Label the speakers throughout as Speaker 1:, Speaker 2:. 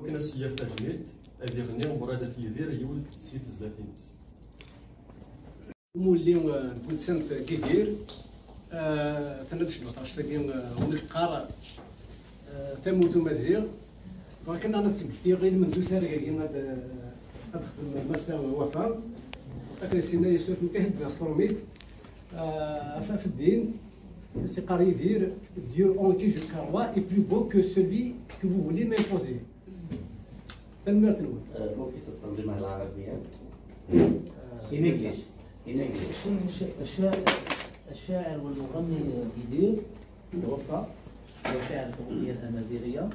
Speaker 1: كنا سيار تجميلت هذه غني ومرادة يدير يولد سيت زلاتينس.
Speaker 2: مولي نتسنت كيدير تنا شنو طاش تاكي ونقار تموت مزيغ ولكن انا تسمحتي غير من دوسار كي غاد مسا وفا لكن سينا يسوف مكاين بلاصتروميت في الدين سي قاري يدير Dieu en qui je crois est plus beau que celui que vous voulez m'imposer. تنمرت الود.
Speaker 3: ممكن تترجمها العربية؟ In English. In English.
Speaker 4: الشاعر والمغني إيدير توفى، وشاعر الأغنية الأمازيغية،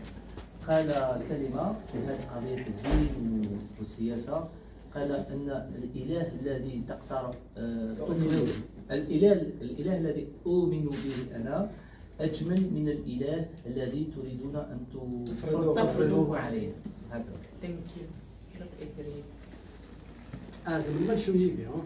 Speaker 4: قال كلمة في هذه قضية الدين والسياسة، قال أن الإله الذي تقتر الإله الذي أؤمن به أنا أجمل من الإله الذي تريدون أن تفرضوه علينا. هكذا.
Speaker 5: Thank you. Not agree.
Speaker 2: زعما ما شو يبي ها.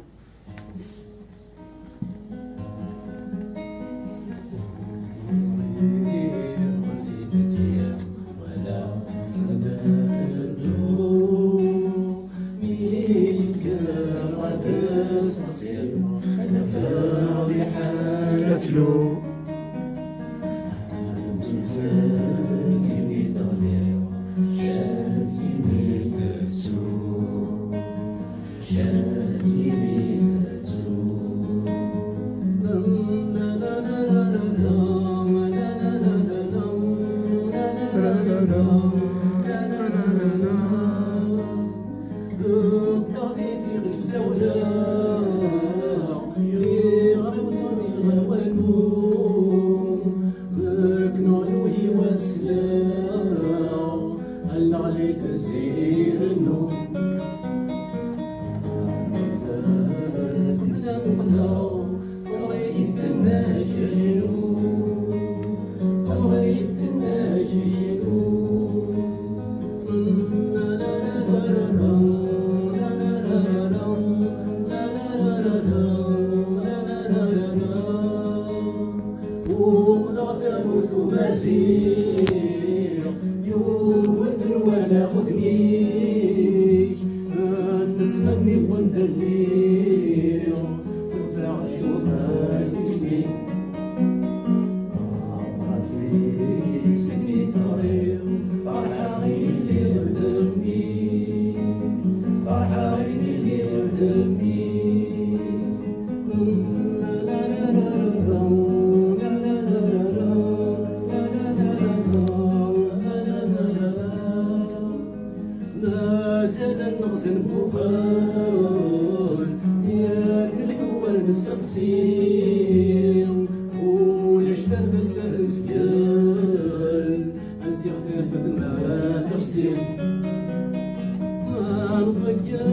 Speaker 3: ما نضجع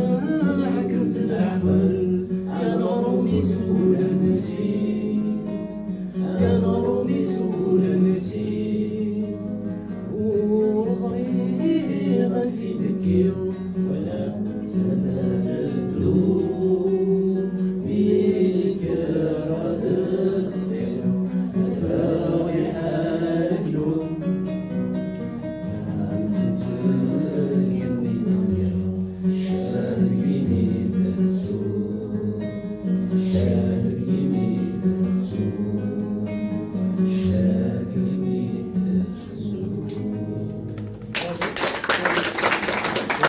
Speaker 3: كنز الأحوال.